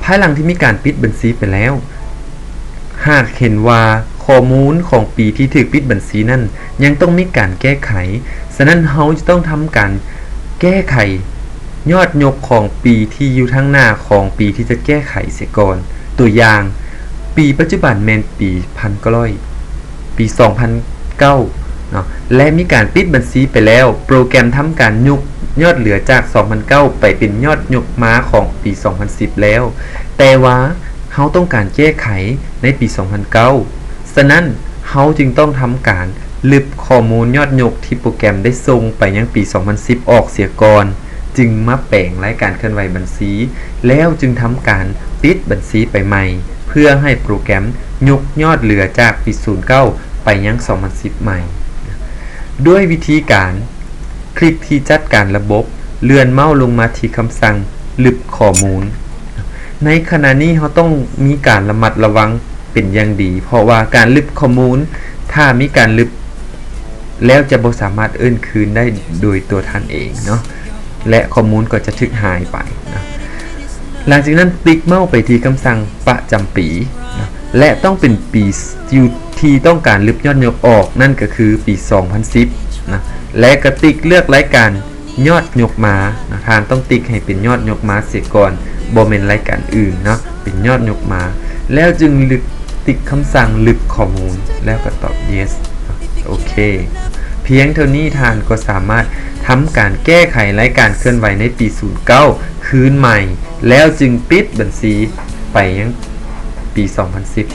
ພາຍຫຼັງທີ່ມີການປິດບັນຊີໄປແລ້ວ, ຫາກເຫັນວ່າຂໍ້ມູນຂອງປີທີ່ຖືກປິດບັນຊີນັ້ນຍັງຕ້ອງມີການແກ້ໄຂ, ສະນັ້ນເຮົາຈະຕ້ອງທຳການແກ້ໄຂຍອດຍົກຂອງປີທີ່ຢູ່ທາງໜ້າຂອງປີທີ່ຈະແກ້ໄຂເສຍກ່ອນ. ຕົວຢ່າງ, ປີປັດຈຸບັນແມ່ນປີພັນເກົ້າຮ້ອຍ ປີສອງພັນເກົ້າເນາະ ແລະ ມີການປິດບັນຊີໄປແລ້ວ, ໂປຣແກຣມທຳການຍົກຍອດເຫຼືອຈາກສອງພັນເກົ້າໄປເປັນຍອດຍົກມາຂອງປີສອງພັນສິບແລ້ວ, ແຕ່ວ່າເຮົາຕ້ອງການແກ້ໄຂໃນປີສອງພັນເກົ້າ, ສະນັ້ນເຮົາຈຶ່ງຕ້ອງທຳການລຶບຂໍ້ມູນຍອດຍົກທີ່ໂປຣແກຣມໄດ້ສົ່ງໄປຍັງປີສອງພັນສິບອອກເສຍກ່ອນ, ຈຶ່ງມາແປງລາຍການເຄື່ອນໄຫວບັນຊີ, ແລ້ວຈຶ່ງທຳການປິດບັນຊີໄປໃໝ່ ເພື່ອໃຫ້ໂປຣແກຣມຍົກຍອດເຫຼືອຈາກປີສູນເກົ້າໄປຍັງສອງພັນສິບໃໝ່. ດ້ວຍວິທີການຄລິກທີ່ຈັດການລະບົບ, ເລື່ອນເມົາສ໌ລົງມາທີ່ຄຳສັ່ງລຶບຂໍ້ມູນ. ໃນຂະນະນີ້ເຮົາຕ້ອງມີການລະມັດລະວັງເປັນຢ່າງດີ, ເພາະວ່າການລຶບຂໍ້ມູນ, ຖ້າມີການລຶບ ແລ້ວຈະບໍ່ສາມາດເອີ້ນຄືນໄດ້ໂດຍຕົວທ່ານເອງເນາະ ແລະ ຂໍ້ມູນກໍຈະຖືກຫາຍໄປນະ. ຫຼັງຈາກນັ້ນ ຕິກເມົາສ໌ໄປທີ່ຄຳສັ່ງປະຈຳປີນະ ແລະ ຕ້ອງເປັນປີຢູ່ທີ່ຕ້ອງການລຶບຍອດຍົກອອກ, ນັ້ນກໍຄືປີສອງພັນສິບນະ ແລະ ກໍຕິກເລືອກລາຍການຍອດຍົກມານະ. ທ່ານຕ້ອງຕິກໃຫ້ເປັນຍອດຍົກມາເສຍກ່ອນ, ບໍ່ແມ່ນລາຍການອື່ນເນາະ. ເປັນຍອດຍົກມາ ແລ້ວຈຶ່ງລຶກຕິກຄຳສັ່ງລຶບຂໍ້ມູນ ແລ້ວກໍຕອບ Yes ໂອເຄ. ພຽງເທົ່ານີ້ທ່ານກໍສາມາດທຳການແກ້ໄຂລາຍການເຄື່ອນໄຫວໃນປີສູນເກົ້າຄືນໃໝ່ ແລ້ວຈຶ່ງປິດບັນຊີໄປຍັງປີສອງພັນສິບ